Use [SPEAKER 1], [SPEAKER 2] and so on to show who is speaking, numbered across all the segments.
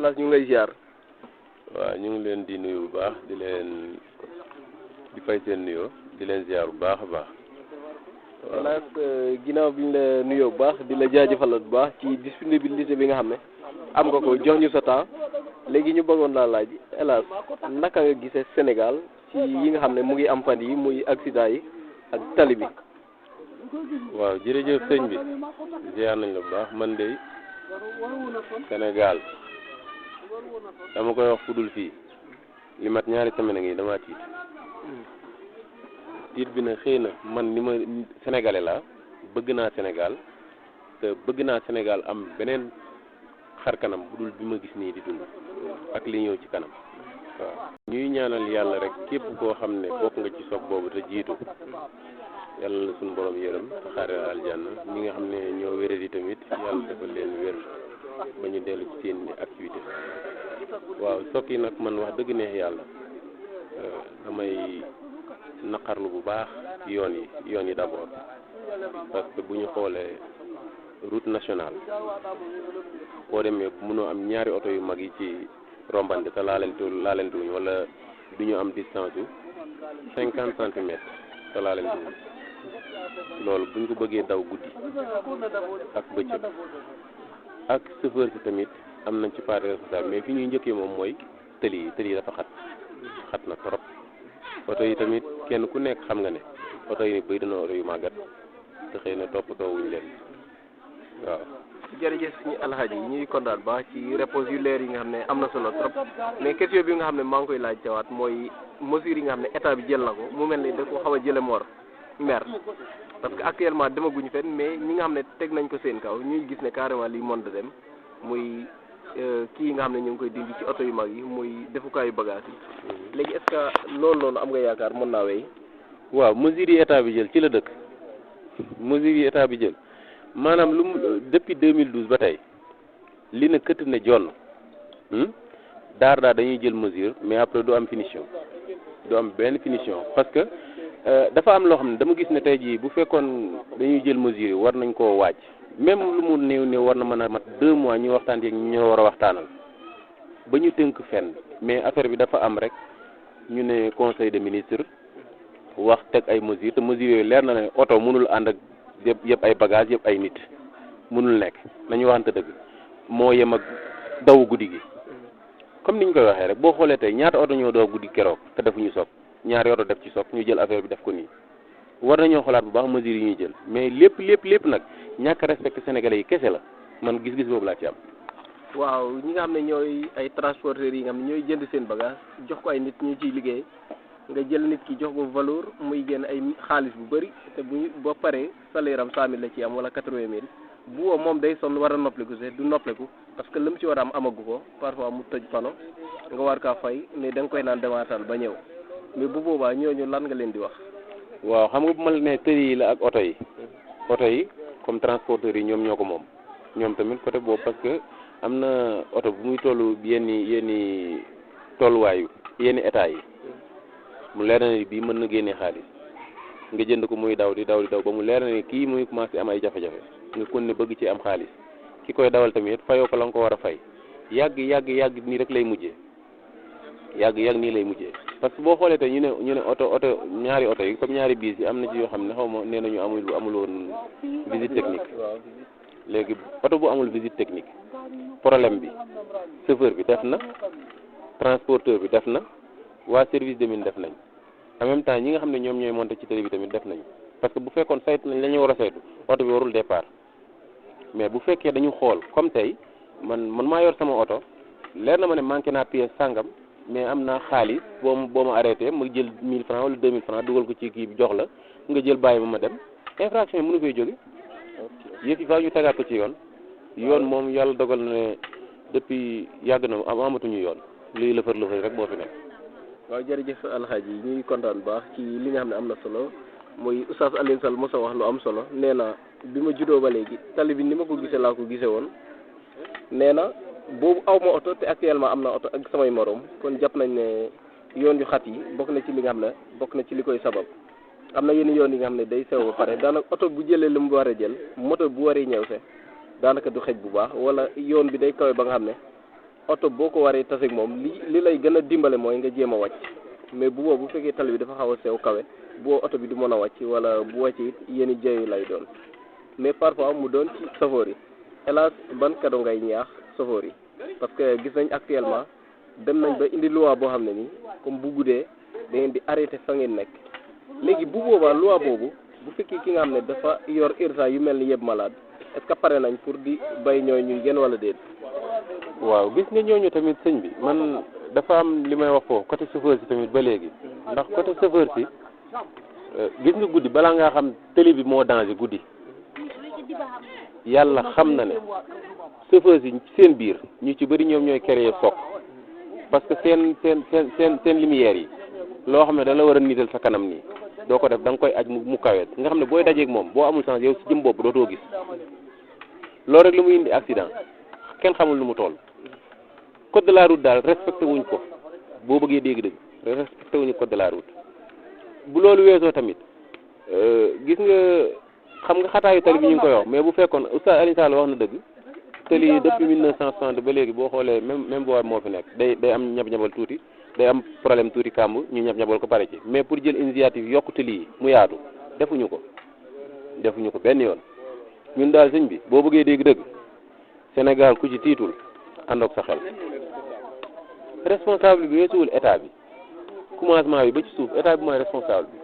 [SPEAKER 1] El Hadj ñu ngi lay ziar.
[SPEAKER 2] waaw ñu ngi leen di nuyu bu baax di fay seen nuyoo di leen ziar bu baax a baax.
[SPEAKER 1] El Hadj ginnaaw bi ñu la nuyoo bu baax di la jaajëfal bu baax ci disponibilité bi nga xam ne am nga ko jox ñu sa temps léegi ñu bëggoon laa laaj El Hadj naka nga gisee Sénégal ci yi nga xam ne mu ngi am fan yi muy accident yi ak tali bi.
[SPEAKER 2] waaw jërëjëf sëñ bi ziar nañ la bu baax man de Sénégal dama koy wax fudul fii li mat ñaari semaine ngi dama tiit bi na xëy na man ni ma sénégalais la bëgg naa Sénégal te bëgg naa Sénégal am beneen xar kanam bu dul bi ma gis nii di dund ak li ñëw ci kanam waaw. ñuy ñaanal yàlla rek képp koo xam ne bokk nga ci soog boobu te jiitu yàlla la suñu borom yërëm te xaare aljanna ñi nga xam ne ñoo wéradi tamit yàlla defal leen wér ba ñu dellu ci seen activité waaw soog yi nag man wax dëgg neex yàlla damay naqarlu bu baax yoon yi d'abord parce que bu ñu xoolee route nationale boo demee mënoo am ñaari oto yu mag yi ci rombante te laalentuwuñu wala du ñu am distance yu 50 centimètres te laalentuwuñu loolu bu ñu ko bëggee daw guddi ak bëccëg ak chauffeur si tamit am nañ ci part de responsable mais fi ñuy njëkkee moom mooy tëli yi dafa xat na trop oto yi tamit kenn ku nekk xam nga ne oto yi bëri dana oto yu màggat te xëy na toppatoo wuñ leen waaw.
[SPEAKER 1] jërëjëf suñu alxaaji yi ñuy kontaan baax ci réponse yu leer yi nga xam ne am na solo trop mais question bi nga xam ne maa ngi koy laaj teewaat mooy mesures yi nga xam ne état bi jël na ko mu mel ni da ko xaw a jële mer parce que actuellement demaguñu fenn mais ñi nga xam ne teg nañ ko seen kaw ñuy gis ne carrément lii mën da dem muy kii yi nga xam ne ñu ngi koy dindi ci oto yu mag yi muy defukaayu bagage yi léegi est-ce que loolu noonu am nga yaakaar mën naa wéy.
[SPEAKER 2] waaw mesures yi état bi jël ci la dëkk mesures yi état bi jël maanaam lu mu depuis 2012 ba tey li na këtt ne jonn daar dañuy jël mesure mais après du am finition du am benn finition parce que dafa am loo xam ne dama gis ne tey jii bu fekkoon dañuy jël mesure yi war nañ koo waaj même lu mu néew war na mën a mat 2 mois ñu waxtaan ak ñoo war a waxtaanal ba ñu tënk fenn mais affaire bi dafa am rek ñu ne conseil des ministres wax teg ay mesures te mesures yooyu leer na ne oto mënul ànd ak yëpp ay bagages yëpp ay nit mënul nekk nañu waxante dëgg moo yem ak daw guddi gi comme ni ñu koy waxee rek boo xoolee tey ñaata oto ñoo daw guddi keroog te defuñu soog ñaari oto def ci soog ñu jël affaire bi def ko nii war nañoo xoolaat bu baax mesures yi ñuy jël mais lépp nag ñàkk respecté sénégalais yi kese la man gis-gis boobu laa ci am.
[SPEAKER 1] waaw ñi nga xam ne ñooy ay transporteurs yi nga xam ne ñooy jënd seen bagage jox ko ay nit ñu ciy liggéey nga jël nit ki jox ko valeur muy génn ay xaalis bu bëri te ba pare salaire am 100000 la ci am wala 80000 bu woo moom day sonn war a noppaliku se du noppaliku parce que lu mu ci war a am amagu ko parfois mu tëj pano nga war kaa fay ne da nga koy naan demaatal ba ñëw mais bu boobaa ñooñu lan nga leen di wax.
[SPEAKER 2] waaw xam nga bu ma la nee tëri yi la ak oto yi comme transporteurs yi ñoom ñoo ko moom ñoom tamit côté boobu parce que am na oto bu muy toll yenni tolluwaayu yenni état yi mu leer na ni bii mën na génnee xaalis nga jënd ko muy daw di daw ba mu leer na ni kii muy commencé am ay jafe-jafe nga kon ne bëgg ci am xaalis ki koy dawal tamit fayoo ko la nga ko war a fay yàgg nii rek lay mujjee yàgg nii lay mujjee parce que boo xoolee tey ñu ne oto ñaari oto yi comme ñaari biis yi am na ci yoo xam ne xaw ma nee nañu amul woon visite technique léegi oto bu amul visite technique problème bi chauffeur bi def na transporteur bi def na waa service des mines def nañ en même temps ñi nga xam ne ñoom ñooy monté ci télé bi tamit def nañ parce que bu fekkoon saytu nañ la ñu war a saytu oto bi warul départ mais bu fekkee dañu xool comme tey man maa yor sama oto leer na ma ne manqué naa pièce sàngam mais am naa xaalis boo ma arrêté ma jël 1000 francs wala 2000 francs dugal ko ci kii bi jox la nga jël bàyyi ma dem infraction yi mënu koy jóge yëf yi faa ñu tegaat ko ci yoon moom yàlla dogal na ne depuis yàgg na amatuñu yoon luy lëfër rek moo fi nekk.
[SPEAKER 1] waaw jërëjëf alxaaji yi ñuy kontaan bu baax ci li nga xam ne am na solo muy Oustaz Alioune Sall mos a wax lu am solo nee na bi ma juddoo ba léegi tali bi ni ma ko gisee laa ko gisee woon nee na boobu aw ma oto te actuellement am na oto ak samay morom kon jàpp nañ ne yoon yu xat yi bokk na ci li nga xam ne bokk na ci li koy sabab am na yenn yoon yi nga xam ne day sew ba pare daanaka oto bu jëlee lu mu war a jël moto bu waree ñëw se daanaka du xëj bu baax wala yoon bi day kawe ba nga xam ne oto boo ko waree taseeg moom li lay gën a dimbale mooy nga jéem a wàcc mais bu boobu bu fekkee tali bi dafa xaw a sew kawe boo oto bi du mën a wàcc wala bu wàcc it yéen i jayu lay doon mais parfois mu doon ci safoor yi hélas ban cadeau ngay ñaax safoor yi parce que gis nañ actuellement dem nañ ba indi loi boo xam ne nii comme bu guddee da ngeen di arrêté fa ngeen nekk léegi bu boobaa loi boobu bu fekkee ki nga xam ne dafa yor urgence yu mel ni yëpp malade est-ce que pare nañ pour di bay ñooy ñuy gën wala déet.
[SPEAKER 2] waaw gis nga ñooñu tamit sëñ bi man dafa am li may wax foofu côté chauffeur si tamit ba léegi ndax côté chauffeur si gis nga guddi balaa ngaa xam télé bi moo danger guddi yàlla xam na ne chauffeur si seen biir ñu ci bëri ñoom ñooy créer soog parce que seen lumière yi loo xam ne da la war a niital sa kanam nii doo ko def da nga koy aj mu kaweet nga xam ne booy dajeeg moom boo amul chance yow si jëm bopp dootoo gis loolu rek lu muy indi accident kenn xamul lu mu toll code de la route daal respecté wuñ ko boo bëggee dégg-dëgg respecté wuñu code de la route bu loolu weesoo tamit gis nga xam nga xataayu tali bi ñu ngi koy wax mais bu fekkoon Oustaz Alioune Sall wax na dëgg tali depuis 1960 ba léegi boo xoolee même boo moo fi nekk day am ñab-ñabal tuuti day am problème tuuti kàmb ñu ñab-ñabal ko pare ci mais pour jël initiative yokk tali yi mu yaatu defuñu ko benn yoon ñun daal sëñ bi boo bëggee dégg-dëgg Sénégal ku ci tiitul àndoog sa xel responsable bi weesuwul état bi commencement bi ba ci suuf état bi mooy responsable bi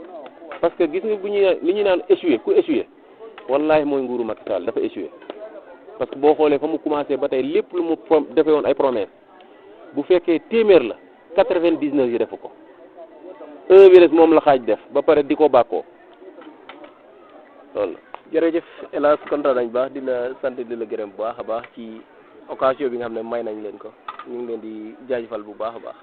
[SPEAKER 2] parce que gis nga bu ñuy li ñuy naan échoué ku échoué wallahi mooy nguuru Macky Sall dafa échoué parce que boo xoolee fa mu commencé ba tey lépp lu mu defee woon ay promesse bu fekkee téeméer la 99 yi defu ko 1 bi moom la xaaj def ba pare di ko bàkkoo loolu la.
[SPEAKER 1] jërëjëf El Hadj kontaan nañ baax di la sant di la gërëm bu baax a baax ci occasion bi nga xam ne may nañ leen ko ñu ngi leen di jaajëfal bu baax a baax.